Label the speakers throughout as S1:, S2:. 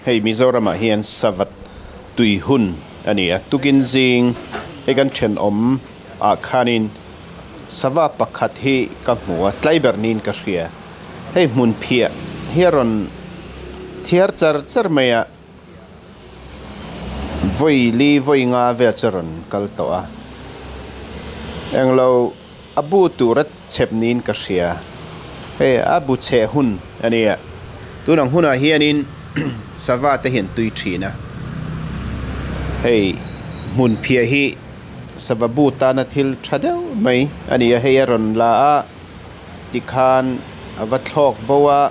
S1: Hei Mizoramah hian Savat tui hun a ni a, tukin zing hei kan thenawm ah khanin sava pakhat hi ka hmu a, tlai ber niin ka hria. Hei hmun phiah hi a rawn thiar char char mai a, vawi li vawi nga vel chu a rawn kal tawh a. Englo a bu tura chhep niin ka hria. Hei a bu chheh hun a nia. Tun ang hunah hianin sava te hian tui thin a. Hei hmun phiah hi sava bu tana thil tha deuh mai a ni a. Hei a rawn la a tikhan a va thlawk bo a,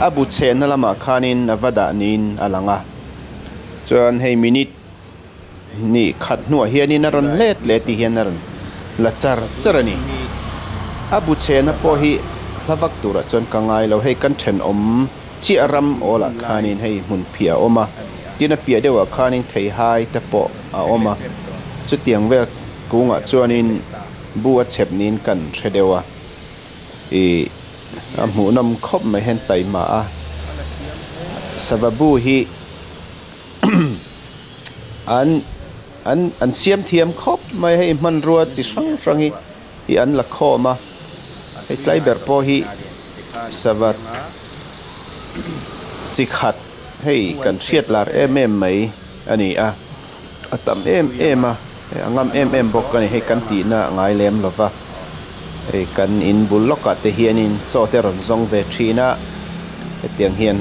S1: a bu chhehna lamah khanin a va dah niin a lang a. Chuan hei minute. Ni khat hnuah hianin a rawn let leh tih hian a rawn la char char a ni. A bu chhehna pawh hi hla vak turah chuan ka ngai lo. Hei kan thenawm chiah ram awlah khanin hei hmun phiah a awm a, tin a piah deuhah khanin theihai te pawh a awm a. Chutiang vel kungah chuanin bu a chhep niin kan hre deuh a. Ih a hmuhnawm khawp mai hian taima a. Sava bu hi. An an an siam thiam khawp mai hei hmanrua chi hrang hrang hi hi an la khawm a hei tlai ber pawh hi sava chi khat hei kan hriat lar em em mai a ni a a tam em em a hei a ngam em em bawk a ni hei kan tihna a ngai lem lo va hei kan in bul lawkah te hianin chaw te rawn zawng ve thin a hetiang hian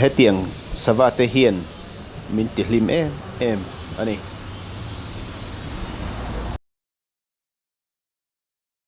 S1: hetiang. Sava te hian min ti hlim em em a ni.